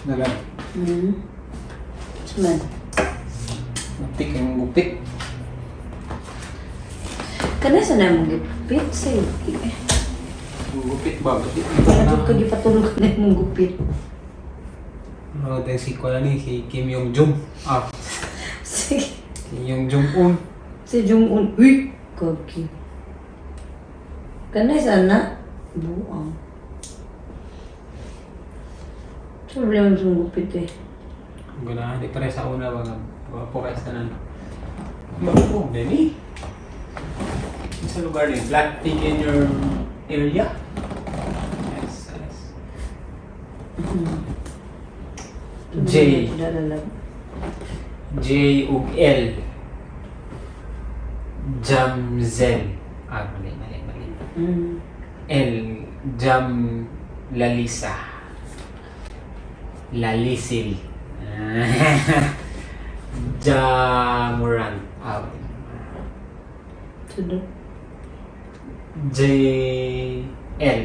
Nalang. Suman. Gupik yung gupik. Kana sa na mong gupit sa eh. Yung gupit ba? Gupit. Ano ka gipatulog na mong gupit? Ano tayo si Kuya ni si Kim Yong Jong. Ah, Sige. Kim Yong Jong Un. Si Jong-un. Uy! Kaki. Kana sa na? Buang. Sa problema sa mong gupit eh. Ang ganahan, di pare sa una ba nga gwapo kay sa tanan. Mabuo din eh. Sa lugar din, Blackpink in your area? Yes. J. Dalalag. J ug L. Jamzel. Ah, mali, mali, mali. L. Jam Lalisa. Lalisil. Jamuran. Ah, Sudo. J L.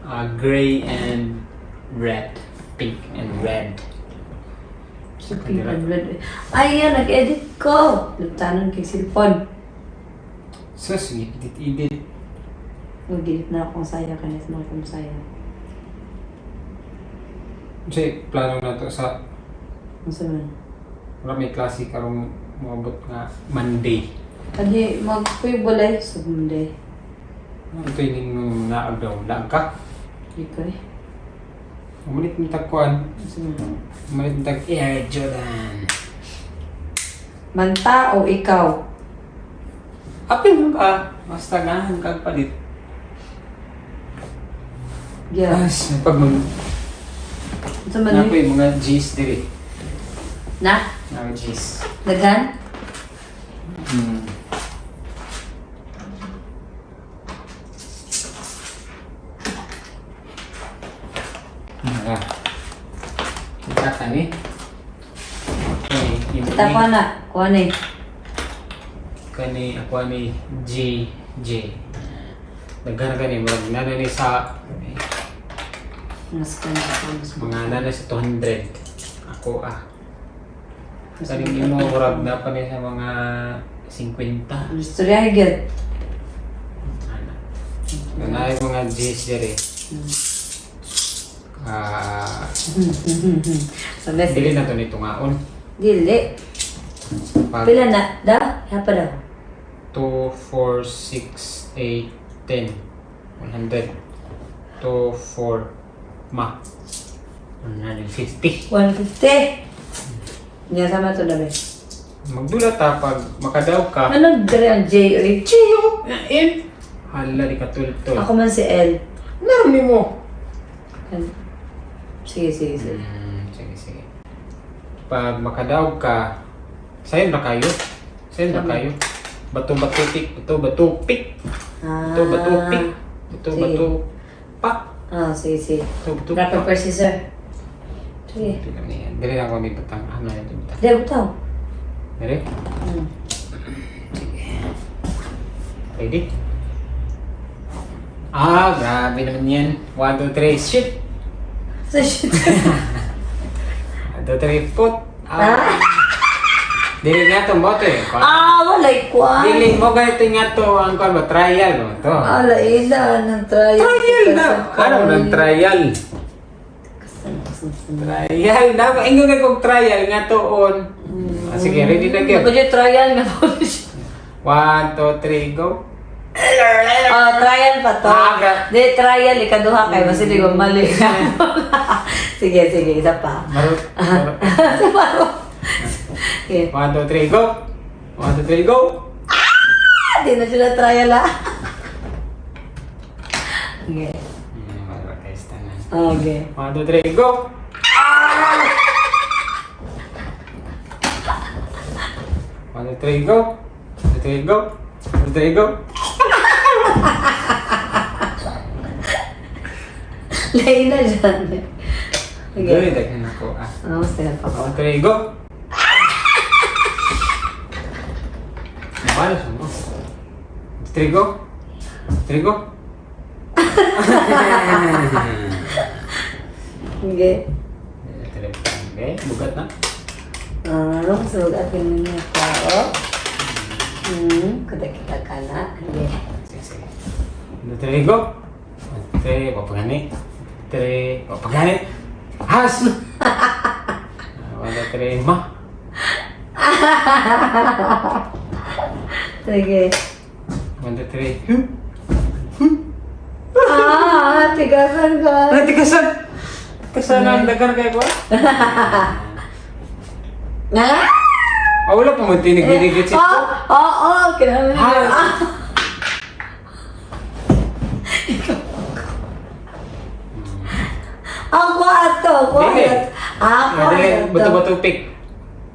Ah, gray and red. Pink and red. Sa pink and red. Ay, yan. Nag-edit ko. Luptanon kay silpon. Sus, edit, edit. Mag-edit na akong saya. Kanis na akong saya. Kasi plano na to sa Ano sa man? wala may klase karong moabot nga Monday. Kadi, magpuy balay sa Monday. Ito yung naag daw. Laag ka. Di ko eh. Umalit ng tagkuan. Ano sa man? Umalit ng tag Air Jordan. Manta o ikaw? Apil ka. Basta gahan kag palit. Yeah. As, pag mag... Ano sa man Nako eh? yung mga G's diri. Na? Mga G's. Daghan? Ah. Kita ka ni. Okay, Kita ko na. Kuha na eh. Kani ako ni G J. Daghan kani murag nana ni sa Mas ka na ako. Mas mga nana sa 200. Ako ah. Kaning imo murag na pa ni sa mga 50. Istorya gyud. Ana. Nana yung mga G's diri. Ah, Sa best. dili na to ni tungaon. Dili. Pag Pila na? Da? Hapa daw. 2, 4, 6, 8, 10. 100. 2, 4, ma. 150. 150. Niya sama to na be. Magdula ta pag makadaw ka. Ano dire ang J oy? Chiyo! M! Hala, di ka tultol. Ako man si L. Naroon ni mo! Sige, sige, sige. Sige, sige. Pag makadaw ka, sayon na kayo? Sayon na Tama. kayo? Bato, bato, pik. Bato, bato, pik. Ah. Bato, bato, pik. Bato, Sige. bato, pak. Ah, sige, sige. Bato, bato, Rock, pak. paper, scissor. Sige. Pila niya. Dili na ako ni batang. Ano na ito batang? Di, butaw. Dili? Ready? Ah, grabe naman yan. 1, 2, 3, shit! Sa shit. 1, 2, 3, put! Ah! Dili nga itong boto eh. Ah, walay kwan. Dili mo ganito nga to ang kwan mo. Trial mo to. Ah, laila. Nang trial. Trial na! Ano nang trial? Trial na. Ingo nga kong trial nga to on. Ah, sige, ready na gyud. Ako trial nga po. 1, 2, 3, go. Ah, trial pa to. Ah, Di, trial. Ikaduha kay. Masili ko mali. Sige, sige. Isa pa. Marot. Marot. Okay. 1, 2, 3, go! 1, 2, 3, go! Ah, di na sila trial ah. Okay. Marot guys, tanan. Okay. 1, 2, 3, go! 1, 2, 3, go! 1, 2, 3, go! 1, 2, 3, go! Lain na dyan. Okay. Okay. Daghan ako ah. Ano, step ako. 1, 2, 3, go! Paano siya mo? 1, 2, 3, go! 3, go! Sige. Okay, bugat na. Ah, sugat yun niya tao. Kuda kita ka na. Sige. Sige, sige. 1, 2, 3, go! 1, 2, 3, wapagani. 3, wapagani. Has! 1, 2, 3, ma! Sige. 1, 2, 3, hu! Ah, tigasan ka. Ay, tigasan! Tigasan ang dagan kayo ko. Ah! Ah, wala pa man tinig-tinig Oh, oh, oh, kailangan. Has! Ah. Ako ato, ako Dili. ato. Ako Dili, ato. bato-bato pick.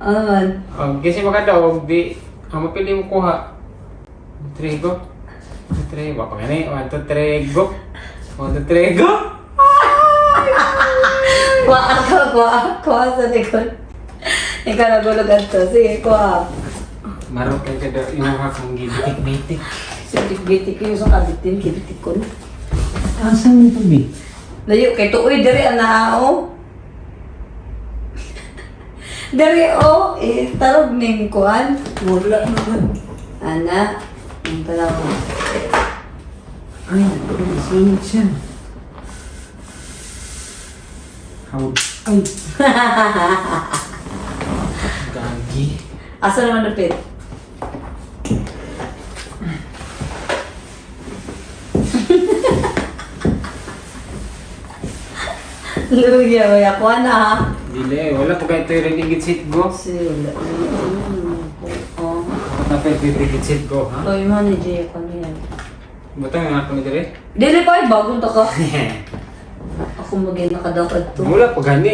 Aman. Oh, kasi maganda, og di, ang mapili mo kuha. 3, go. 2, 3, wapagani. 1, 2, 3, go. 1, 2, 3, go! Kuha ako, kuha, kuha sa likod. Ikaw nagulog ato. Sige, kuha. Marok kayo kada yung akong gibitik-bitik. Bitik-bitik yung sa kabitin, kibitik ko. Asan ito, bi? Layo, kay tuoy, diri ang naao. Diri, oh, eh, tarog ning kuan. Wala naman. Ana, ang tanaw. Ay, sunod siya. How? Ay! Gagi. Asa naman napit? Luya, may ako na ha. Dili, wala pa kayo ito ready get set go. Kasi wala. Oo. Tapos ready get set go, ha? Toy man ni Jay ako niya. Butang nga ako ni dire. Dili pa ay bagong taka. Ako maging nakadakad to. Wala pa gani.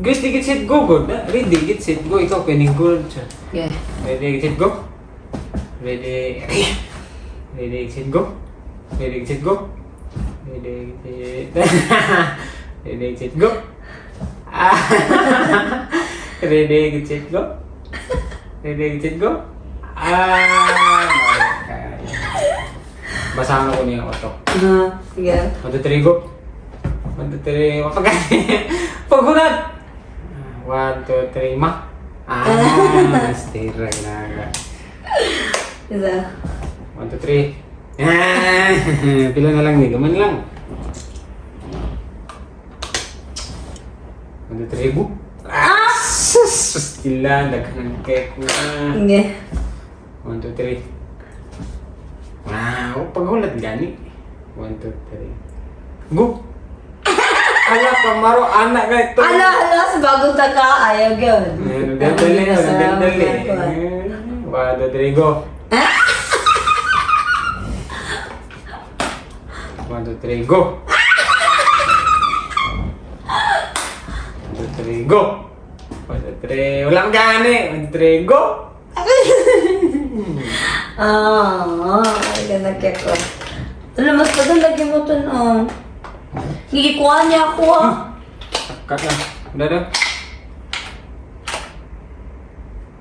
Get get set go good na. Ready get set go. Ikaw kining gold siya. Yeah. Ready get set go. Ready. Ready get set go. Ready get set go. Ready get Ready get set go. Ah. Ready get set go. Ready get set go. Ah. Basahan ko niya ako to. Ah, sige. 1, 2, 3, go. 1, 2, 3, mapagani. Pagulat! 1, 2, 3, ma. Ah, stira na. Isa. 1, 2, 3. Ah, pila na lang ni, gaman lang. 1, 2, 3, go. Ah, sus! Pastila, daghan kay ko. Ah. Sige. 1, 2, 3. Wow, paghulat gani. 1, 2, 3. Go! Ala, kamaro, anak ka ito. Ala, ala, sa bagong taka, ayaw yun. Dali, dali. 1, 2, 3, go. 1, 2, 3, go. 1, 2, 3, go. 1, 2, 3, walang gani. 1, 2, 3, go. Ah, ay, ganagya ko. Ano, mas padalagi mo to, no? Gigikuha niya ako, ah. Cut lang. Udah dah.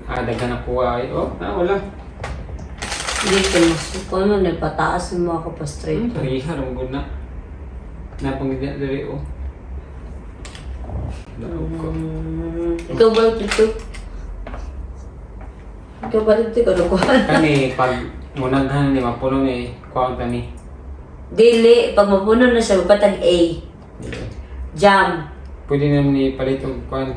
Ah, daghan ako ay. Oh, ah, wala. Hindi ko mas ko naman, nagpataas mo ako pa straight. Pareha ra mo na. Napangit diri oh. Daog ko. Ikaw ba ito? Ikaw ba ito? Ikaw nakuha. Kani pag munaghan ni mapuno ni kuang tani. Dili, pag mapuno na siya, patag A. Jam. Pwede naman ni palit og kuan.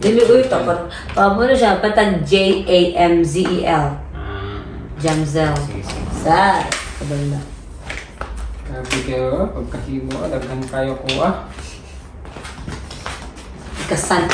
Dili, uy, ito. Pag mapuno siya, patag Jamzel. Ah, Jamzel. sige sige. Sa, kabal na. Grabe kayo, pagkahimo, daghan kayo ko ah. Ikasan.